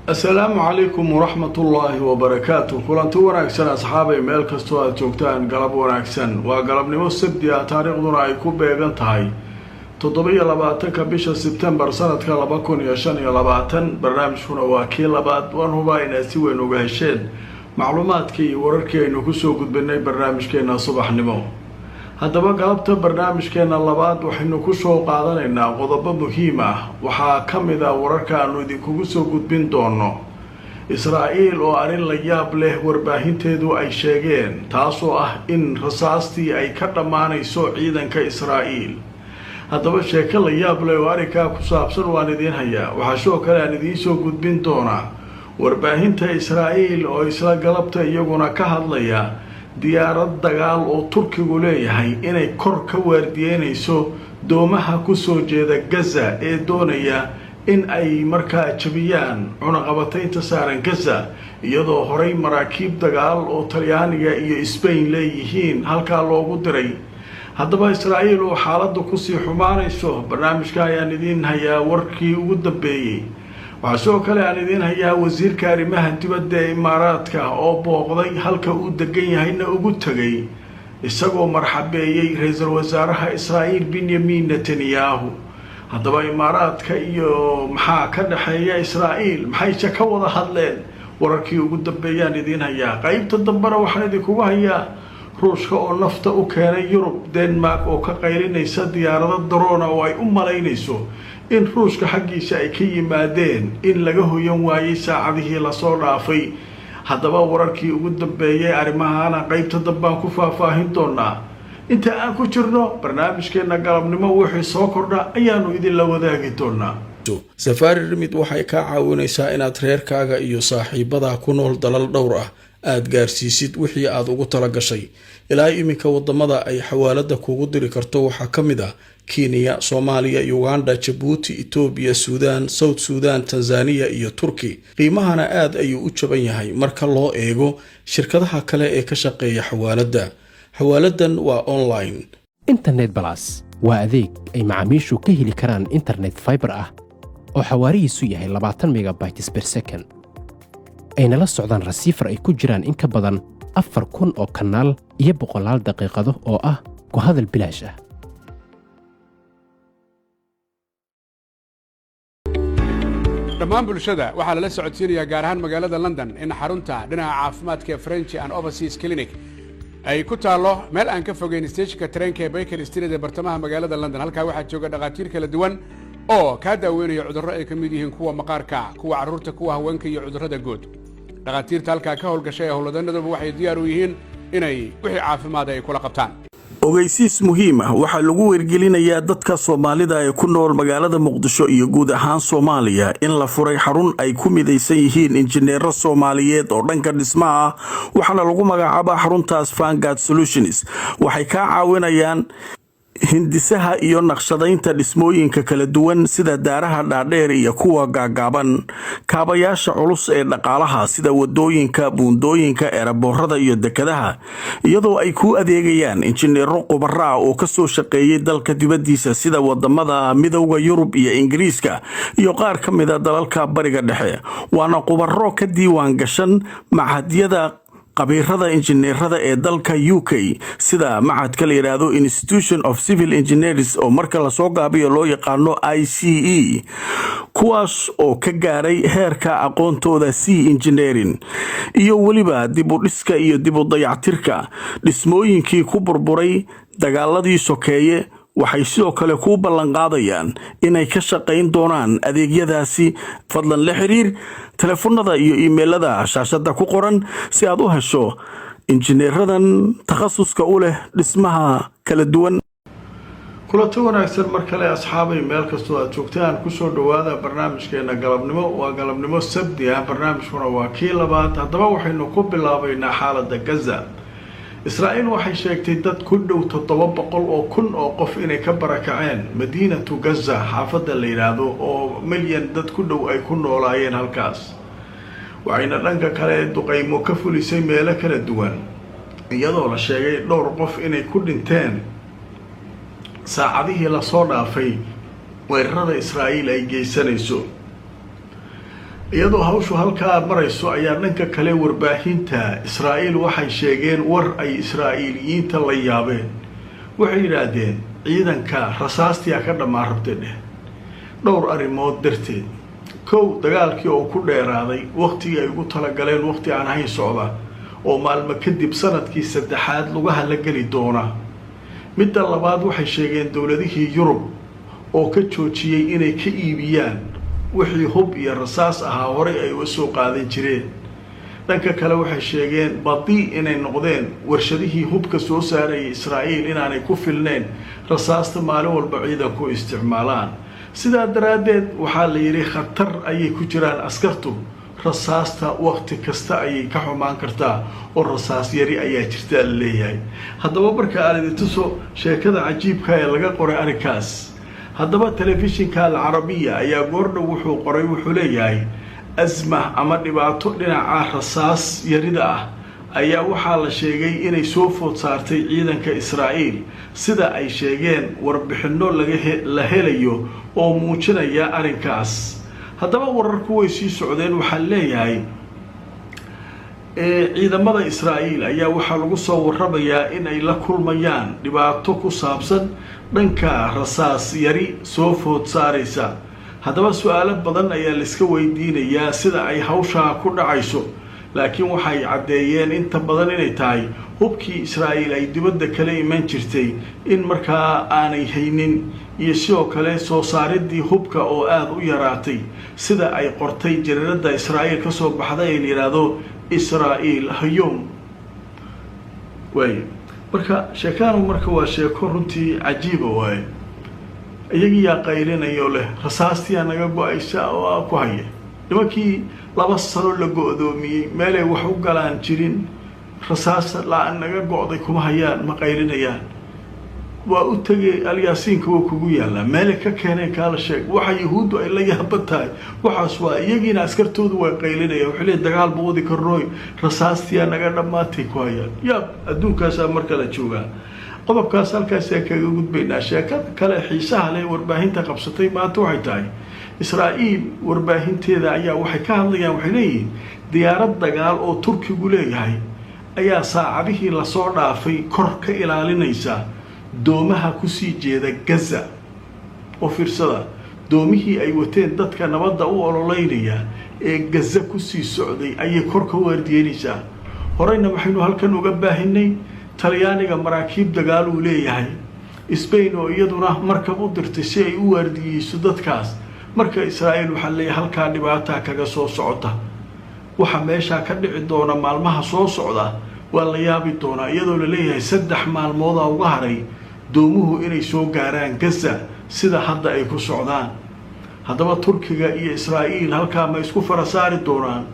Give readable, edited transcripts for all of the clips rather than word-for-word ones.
Asalaamu calaykum waraxmatullaahi wabarakaatu. Kulanti wanaagsan, asxaabay, meel kastoo aada joogtaan, galab wanaagsan. Waa galabnimo Sabti ah, taariikhduna ay ku beegan tahay 27-ka bisha Sebtembar sanadka 2025. Barnaamijkuna waa kii labaad. Waan hubaa inaad si weyn uga hesheen macluumaadkii iyo wararkii aynu kusoo gudbinay barnaamijkeena subaxnimo. Haddaba, galabta barnaamijkeena labaad waxaynu kusoo qaadanaynaa qodobo muhiim ah. Waxaa ka mid ah wararka aanu idinkugu soo gudbin doono Israa'iil oo arrin la yaab leh warbaahinteedu ay sheegeen, taasoo ah in rasaastii ay ka dhammaanayso ciidanka Israa'iil. Haddaba, sheeko la yaab leh oo arrinkaa ku saabsan waan idiin hayaa. Waxaa sidoo kale aan idiin soo gudbin doonaa warbaahinta Israa'iil oo isla galabta iyaguna ka hadlaya diyaarad dagaal oo Turkigu leeyahay inay kor ka waardiyeynayso doomaha kusoo jeeda Gaza ee doonaya in ay markaa jabiyaan cunaqabataynta saaran Gaza, iyadoo horay maraakiib dagaal oo Talyaaniga iyo Sbain leeyihiin halkaa loogu diray. Haddaba, Israa'iil oo xaaladda kusii xumaanayso, barnaamijka ayaan idiin hayaa warkii ugu dambeeyey. Waxaa sidoo kale aan idiin hayaa wasiirka arrimaha dibadda ee Imaaraadka oo booqday halka uu degan yahayna ugu tegay, isagoo marxabeeyey ra-iisul wasaaraha Israa'iil Benyamin Netanyahu. Haddaba, Imaaraadka iyo maxaa ka dhexeeya Israa'iil? Maxayse ka wada hadleen? Wararkii ugu dambeeyaan idiin hayaa. Qeybta dambena waxaan idinkugu hayaa Ruushka oo nafta u keenay Yurub, Denmark oo ka qaylinaysa diyaarado drone oo ay u malaynayso in Ruushka xaggiisa ay ka yimaadeen in laga hoyan waayey saacadihii lasoo dhaafay. Haddaba, wararkii ugu dambeeyay arrimahana qeybta dambaan ku faahfaahin doonaa. Inta aan ku jirno barnaamijkeena galabnimo, wixii soo kordha ayaanu idinla wadaagi doonaa. Safari Remit waxay kaa caawinaysaa inaad reerkaaga iyo saaxiibadaa ku nool dalal dhowr ah aad gaarsiisid wixii aad ugu tala gashay. Ilaa iminka wadamada ay xawaalada kugu diri karto waxaa ka mid ah Kenya, Soomaaliya, Uganda, Jabuuti, Itoobiya, Suudaan, South Suudan, Tanzaniya iyo Turki. Qiimahana aad ayuu u jaban yahay marka loo eego shirkadaha kale ee ka shaqeeya xawaaladda. Xawaaladan waa online. Internet Plus waa adeeg ay macaamiishu ka heli karaan internet fiber ah oo xawaarihiisu yahay 20 megabytes per second, ayna la socdaan receiver ay ku jiraan in ka badan 4000 oo kanaal iyo boqolaal daqiiqado oo ah ku hadal bilaash ah. Dhammaan bulshada waxaa lala socodsiinayaa, gaar ahaan magaalada London, in xarunta dhinaca caafimaadka ee French and Overseas Clinic ay ku taallo meel aan ka fogeyn steeshinka tareenka ee Baker Street ee bartamaha magaalada London. Halkaa waxaa jooga dhakhaatiir kala duwan oo kaa daaweynaya cudurro ay ka mid yihiin kuwa maqaarka, kuwa carruurta, kuwa haweenka iyo cudurrada guud. Dhakhaatiirta halkaa ka howlgashay ee howlwadanaduba waxay diyaar u yihiin inay wixii caafimaada ay kula qabtaan. Ogeysiis muhiim ah: waxaa lagu wargelinayaa dadka Soomaalida ee ku nool magaalada Muqdisho iyo guud ahaan Soomaaliya in la furay xarun ay ku midaysan yihiin injineero Soomaaliyeed oo dhanka dhismaha ah, waxaana lagu magacaabaa xaruntaas Vanguard Solutions. Waxay kaa caawinayaan hindisaha iyo naqshadaynta dhismooyinka kala duwan, sida daaraha dhaadheer iyo kuwa gaagaaban, kaabayaasha culus ee dhaqaalaha sida wadooyinka, buundooyinka, eeraboorada iyo dekadaha, iyadoo ay kuu adeegayaan injineero khubaro ah oo kasoo shaqeeyay dalka dibaddiisa, sida wadamada Midowda Yurub iyo Ingiriiska iyo qaar ka mida dalalka Bariga Dhexe. Waana khubaro ka diiwaan gashan machadyada khabiirada injineerada ee dalka UK, sida machadka la yidhaahdo Institution of Civil Engineers, oo marka lasoo gaabiyo loo yaqaano ICE, kuwaas oo ka gaaray heerka aqoontooda C Engineering, iyo weliba dib u dhiska iyo dib u dayactirka dhismooyinkii ku burburay dagaaladii sokeeye. Waxay sidoo kale kuu ballanqaadayaan inay ka shaqayn doonaan adeegyadaasi. Fadlan la xiriir telefoonada iyo iimeylada shaashada ku qoran si aad u hesho injineeradan takhasuska u leh dhismaha kala duwan. Kulanti wanaagsan mar kale, asxaabay, meel kastoo aad joogtaan, kusoo dhawaada barnaamijkeena galabnimo. Waa galabnimo Sabdi ah, barnaamijkuna waa kii labaad. Haddaba, waxaynu ku bilaabaynaa xaalada Gaza. Israa'iil waxay sheegtay dad ku dhow 700,000 oo qof inay ka barakaceen madiinatu Gaza, xaafadda la yidhaahdo, oo milyan dad ku dhow ay ku noolaayeen halkaas. Waxayna dhanka kale duqaymo ka fulisay meelo kala duwan, iyadoo la sheegay dhowr qof inay ku dhinteen saacadihii lasoo dhaafay weerarada Israa'iil ay geysanayso. Iyadoo hawshu halkaa marayso ayaa dhanka kale warbaahinta Israa'iil waxay sheegeen war ay Israa'iiliyiinta la yaabeen. Waxay yidhaahdeen ciidanka rasaastiyaa ka dhammaan rabtay dheh, dhowr arrimood darteed. Kow, dagaalkii oo ku dheeraaday wakhtigii ay ugu talagaleen wakhti aan ahayn socda, oo maalmo kadib sanadkii saddexaad lugaha la geli doona. Midda labaad, waxay sheegeen dowladihii Yurub oo ka joojiyey inay ka iibiyaan wixii hub iyo rasaas ahaa horay ay uga soo qaadan jireen. Dhanka kale, waxay sheegeen badii inay noqdeen warshadihii hubka soo saarayay Israa'iil inaanay ku filneyn rasaasta maalin walba ciidanku isticmaalaan. Sidaa daraaddeed waxaa la yidhi khatar ayay ku jiraan askartu, rasaasta wakhti kasta ayay ka xumaan kartaa oo rasaas yari ayaa jirtaa la leeyahay. Haddaba marka aan idin tuso sheekada cajiibka ee laga qoray arrinkaas. Haddaba telefishinka Alcarabiya ayaa goordhow wuxuu qoray, wuxuu leeyahay: "Asma ama dhibaato dhinaca rasaas yarida ah ayaa waxaa la sheegay inay soo food saartay ciidanka Israa'iil, sida ay sheegeen warbixinno la helayo oo muujinaya arrinkaas." Haddaba wararku way sii socdeen. Waxaa leeyahay ciidamada Israa'iil ayaa waxaa lagu soo warramayaa in ay la kulmayaan dhibaato ku saabsan dhanka rasaas yari soo food saaraysa. Haddaba su-aalo badan ayaa laiska weydiinayaa sida ay hawshaa ku dhacayso, laakiin waxay caddeeyeen inta badan inay tahay hubkii Israa'iil ay dibadda kala iman jirtay in markaa aanay haynin, iyo sidoo kale soo saaridii hubka oo aada u yaraatay, sida ay qortay jariiradda Israa'iil ka soo baxday ee la yidhaahdo Israa'iil Hayom. Waay marka sheekaanu marka waa sheeko runtii cajiiba waaye. Iyagiyaa qaylinayoo leh rasaastiyaa naga go-aysa oo ku haya nimankii 2 sano la go-doomiyey, meelay wax u galaan jirin, rasaas la-aan naga go-day kuma hayaan, ma qaylinayaan? Waa u tegay Alyaasiinka, waa kugu yaallaa, meelay ka keeneen kaala sheeg. Waxa Yahuuddu ay la yaaban tahay waxaas waa iyagiina askartoodu way qaylinayaan. Waxay leey dagaal ma wadi karnooy, rasaastiyaa naga dhammaatay ku hayaan. Yaab adduunkaasaa marka la joogaa. Qodobkaas halkaasaan kaga gudbaynaa. Sheekada kale xiisaha leh warbaahinta qabsatay maanta waxay tahay Israa'iil warbaahinteeda ayaa waxay ka hadlayaan, waxay leeyihiin diyaarad dagaal oo Turkigu leeyahay ayaa saacadihii lasoo dhaafay kor ka ilaalinaysa doomaha kusii jeeda Gaza. Oo fiirsada, doomihii ay wateen dadka nabadda u ololeynaya ee Gaza kusii socday ayay kor ka waardiyeynaysaa. Horeyna waxaynu halkan uga baahinay Talyaaniga maraakiib dagaal uu leeyahay, Spain oo iyaduna markab u dirtay si ay u waardiyeyso dadkaas. Marka Israa'iil waxaa leeyahay halkaa dhibaataa kaga soo socota. Waxa meeshaa ka dhici doona maalmaha soo socda waa la yaabi doonaa, iyadoo la leeyahay 3 maalmoodaa uga haray doomuhu inay soo gaaraan Gaza sida hadda ay ku socdaan. Haddaba Turkiga iyo Israa'iil halkaa ma isku fara saari doonaan?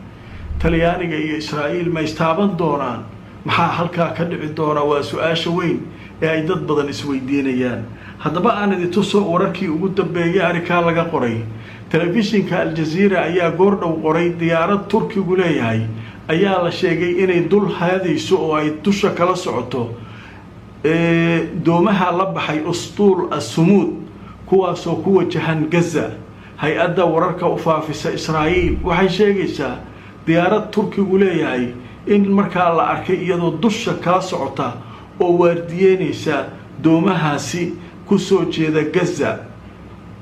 Talyaaniga iyo Israa'iil ma istaaban doonaan? Maxaa halkaa ka dhici doona? Waa su-aasha weyn ee ay dad badan isweydiinayaan. Haddaba aan idin tuso wararkii ugu dambeeyay arrinkaa laga qoray. Telefishinka Aljaziira ayaa goordhow qoray diyaarad Turkigu leeyahay ayaa la sheegay inay dul haadayso oo ay dusha kala socoto doomaha la baxay Ustuul Assumuud, kuwaasoo ku wajahan Gaza. Hay-adda wararka u faafisa Israa'iil waxay sheegaysaa diyaarad Turkigu leeyahay in markaa la arkay iyadoo dusha kala socota oo waardiyeynaysa doomahaasi kusoo jeeda Gaza.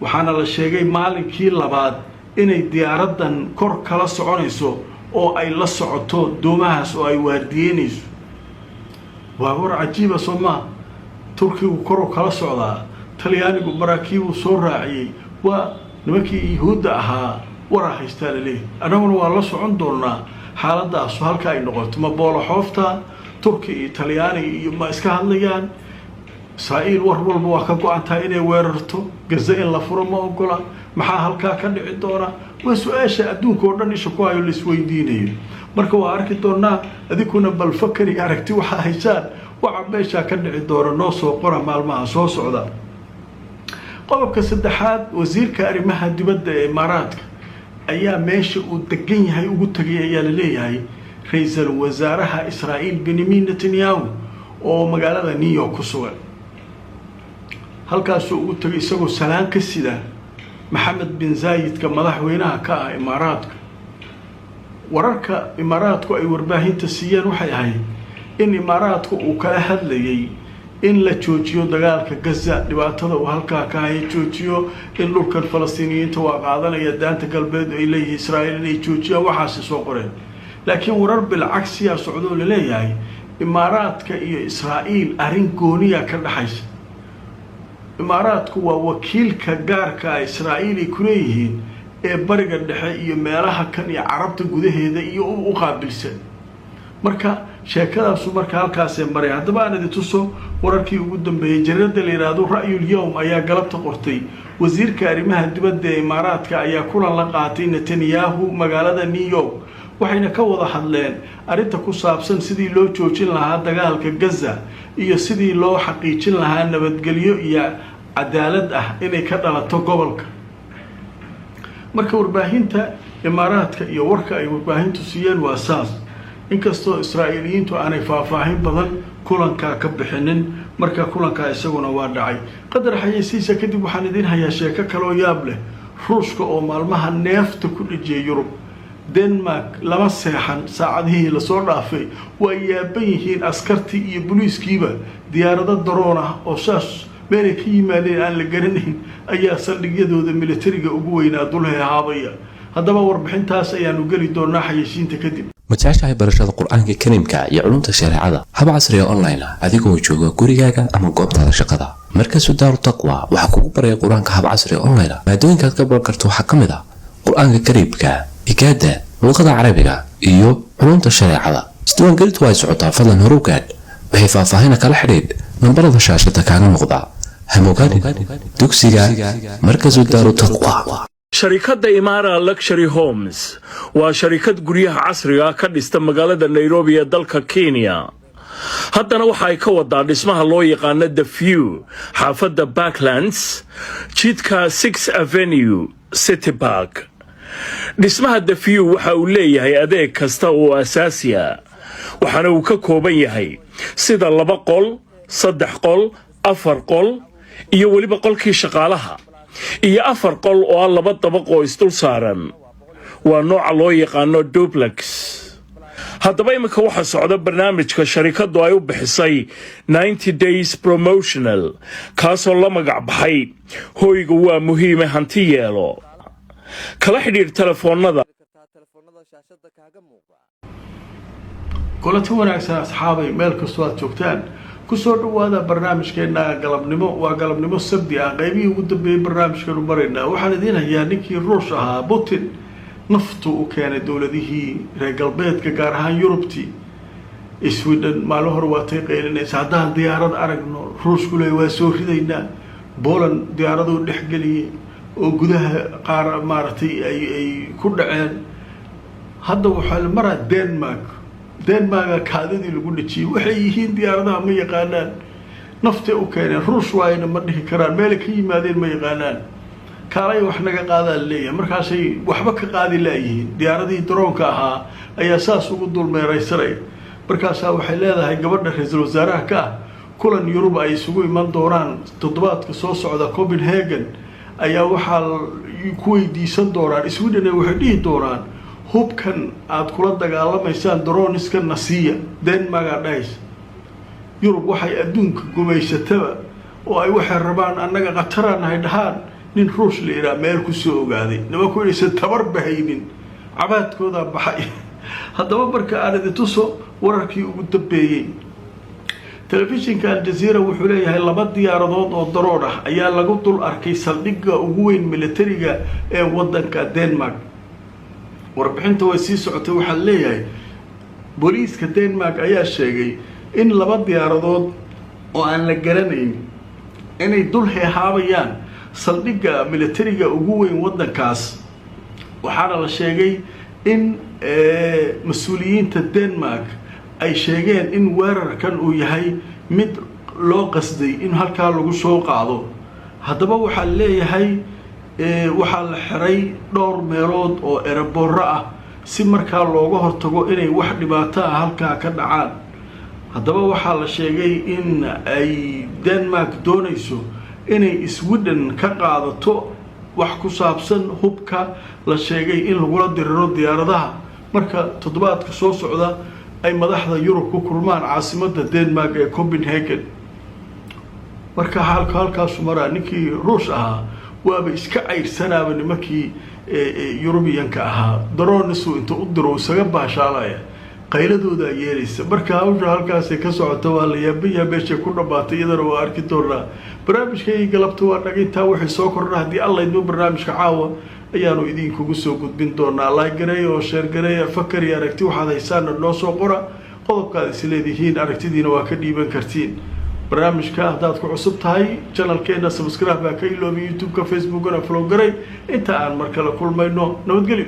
Waxaana la sheegay maalinkii labaad inay diyaaraddan kor kala soconayso oo ay la socoto doomahaas oo ay waardiyeynayso. Waa war cajiiba, soo maa? Turkigu koruu kala socdaa, Talyaanigu maraakiibuu soo raaciyey. Waa nimankii Yuhuudda ahaa waraa haystaa laleeyahy. Annaguna waa la socon doonaa xaaladaasu halka ay noqoto. Ma booloxoofta Turki iyo Talyaaniga iyo ma iska hadlayaan? Israa'iil war walba waa ka go-an tahay inay weerarto Gaza, in la furo ma ogola. Maxaa halkaa ka dhici doona? Waa su-aasha adduunka oo dhan isha ku hayo, laisweydiinayo. Marka waa arki doonaa. Adinkuna bal fakari aragti waxaa haysaan, waxa meeshaa ka dhici doona noo soo qora maalmaha soo socda. Qodobka saddexaad, wasiirka arrimaha dibadda ee Imaaraadka ayaa meesha uu degan yahay ugu tegay ayaa la leeyahay ra-iisul wasaaraha Israa'iil Benyamin Netanyahu oo magaalada New York ku sugan. Halkaasuu ugu tegay isagoo salaan ka sida Maxamed bin Zaayidka madaxweynaha ka ah Imaaraadka. Wararka Imaaraadku ay warbaahinta siiyeen waxay ahayd in Imaaraadku uu kala hadlayay in la joojiyo dagaalka Gaza, dhibaatada uu halkaa ka haya joojiyo, in dhulkan Falastiiniyiinta waa qaadanaya Daanta Galbeed ay leeyihiin Israa'iil, inay joojiyaan. Waxaasi soo qoreen, laakiin warar bilcagsiyaa socdoo laleeyahay Imaaraadka iyo Israa'iil arrin gooniya ka dhexaysa. Imaaraadku waa wakiilka gaarka ah Israa'iil ay ku leeyihiin ee Bariga Dhexe iyo meelaha kan iyo Carabta gudaheeda iyo u qaabilsan. Marka sheekadaasu marka halkaasee maray. Haddaba aan idin tuso wararkii ugu dambeeyey. Jariirada la yidhaahdo Ra'yul Yowm ayaa galabta qortay: wasiirka arrimaha dibadda ee Imaaraadka ayaa kulan la qaatay Netanyahu magaalada New York, waxayna ka wada hadleen arrinta ku saabsan sidii loo joojin lahaa dagaalka Gaza iyo sidii loo xaqiijin lahaa nabadgelyo iyo cadaalad ah inay ka dhalato gobolka. Marka warbaahinta Imaaraadka iyo warka ay warbaahintu siiyeen waa saas, inkastoo Israa'iiliyiintu aanay faahfaahin badan kulankaa ka bixinin. Marka kulankaa isaguna waa dhacay. Qadar xayeysiisa kadib waxaan idiin hayaa sheeko kaleoo yaab leh: Ruushka oo maalmaha neefta ku dhejiyay Yurub. Denmark lama seexan saacadihii lasoo dhaafay, waa yaaban yihiin askartii iyo booliiskiiba. Diyaarado daroon ah oo saas meelay ka yimaadeen aan la garanayn ayaa saldhigyadooda militariga ugu weynaa dul heehaabaya. Haddaba warbixintaas ayaanu geli doonaa xayeysiinta kadib. Ma jeceshahay barashada Qur-aanka Kariimka iyo culumta shareecada hab casriga online ah, adigoo jooga gurigaaga ama goobtaada shaqada? Markasu Daaru Taqwa waxaa kugu baraya Qur-aanka hab casriga online ah. Maadooyinkaad ka baran karto waxaa ka mid ah Qur-aanka Kariimka, higaada, luqada Carabiga iyo culumta shareecada. Isdiiwaangelintu ay socotaa, fadlan horugaadh. Waxay faahfaahina kala xidhiidh nambarada shaashada kaaga muuqda. Hamogaadhin dugsiga Markasu Daaru Taqwa. Sharikadda Imaara Luxury Homes waa sharikad guryaha casriga ka dhista magaalada Nairobi ee dalka Kenya. Haddana waxa ay ka wadaa dhismaha loo yaqaano The View, xaafadda Parklands, jidka Six Avenue, City Park. Dhismaha The View waxa uu leeyahay adeeg kasta oo asaasi ah, waxaana uu ka kooban yahay sida laba qol, saddex qol, afar qol iyo weliba qolkii shaqaalaha iyo afar qol oo ah laba dabaq oo isdul saaran. Waa nooca loo yaqaano duplex. Haddaba iminka waxaa socda barnaamijka sharikaddu ay u bixisay 90 days promotional, kaasoo la magac baxay "Hoyga waa muhiime hanti yeelo". Kala xidhiidh telefoonnada. Kulanti wanaagsan asxaabay, meel kastoo aad joogtaan, kusoo dhawaada barnaamijkeena galabnimo. Waa galabnimo Sabdi ah, qeybihii ugu dambeeyey barnaamijkeenu maraynaa. Waxaan idiin hayaa ninkii Ruush ahaa Putin naftu u keenay dowladihii reer galbeedka, gaar ahaan Yurubtii. Sweden maalin hore waatay qaylinaysa: "Haddaan diyaarad aragno Ruushku le waa soo ridaynaa." Poland diyaaraduu dhexgeliyey oo gudaha qaar maaragtay ay ku dhaceen. Hadda waxaa la maraa Denmark. Denmarka kaadadii lagu dhejiyey. Waxay yihiin diyaaradaha ma yaqaanaan, naftay u keeneen. Ruush waayna ma dhihi karaan, meelay ka yimaadeen ma yaqaanaan. "Kaalay wax naga qaadaa," leeyahay. Markaasay waxba ka qaadi laayihiin. Diyaaradihii daroonka ahaa ayaa saas ugu dulmeeraysanaya. Markaasaa waxay leedahay gabadha ra-iisul wasaaraha ka ah, kulan Yurub ay isugu iman doonaan toddobaadka soo socda Copenhagen ayaa waxaa ku weydiisan doonaan Sweden, waxay dhihi doonaan: "Hubkan aada kula dagaalamaysaan drones-ka nasiiya." Denmarkaa dhahaysa. Yurub waxay adduunka gumaysataba oo ay waxay rabaan annaga khataraan nahay dhahaan. Nin Ruush la yidhaha meel kusoo ogaaday nimanku inaysan tabarba haynin, cabaadkoodaa baxay. Haddaba marka aan idin tuso wararkii ugu dambeeyey. Telefishinka Aljaziira wuxuu leeyahay laba diyaaradood oo daroon ah ayaa lagu dul arkay saldhigga ugu weyn militariga ee waddanka Denmark. Warbixinta way sii socotay. Waxaa leeyahay booliiska Denmark ayaa sheegay in laba diyaaradood oo aan la garanayn inay dul heehaabayaan saldhigga militariga ugu weyn waddankaas. Waxaana la sheegay in mas-uuliyiinta Denmark ay sheegeen in weerarkan uu yahay mid loo qasday in halkaa lagu soo qaado. Haddaba waxaa leeyahay waxaa la xiray dhowr meelood oo airport-o ah si markaa looga hortago inay wax dhibaato ah halkaa ka dhacaan. Haddaba waxaa la sheegay in ay Denmark doonayso inay Sweden ka qaadato wax ku saabsan hubka la sheegay in lagula diriro diyaaradaha. Marka toddobaadka soo socda ay madaxda Yurub ku kulmaan caasimadda Denmark ee Copenhagen. Marka xaalka halkaasu maraa. Ninkii Ruush ahaa waaba iska cayrsanaaba nimankii Yurubiyanka ahaa, drones-u inta u diro isaga baashaalaya, qayladoodaa yeelaysa. Marka hawsha halkaasay ka socota, waa la yaabayaa meeshay ku dhammaatay, iyadana waa arki doonaa. Barnaamijkaygii galabta waa dhagintaa. Waxay soo kordha, haddii Alla idmo, barnaamijka caawa ayaanu idinkugu soo gudbin doonaa. Like gareeya oo share gareeya. Fakar iyo aragti waxaad haysaana noo soo qora. Qodobkaad is leedihiin aragtidiina waa ka dhiiban kartiin. Barnaamijka haddaad ku cusub tahay channelkeena, subscribe baa ka iloobi, YouTube-ka, Facebookana follow garay. Inta aan mar kale kulmayno, nabadgelyo.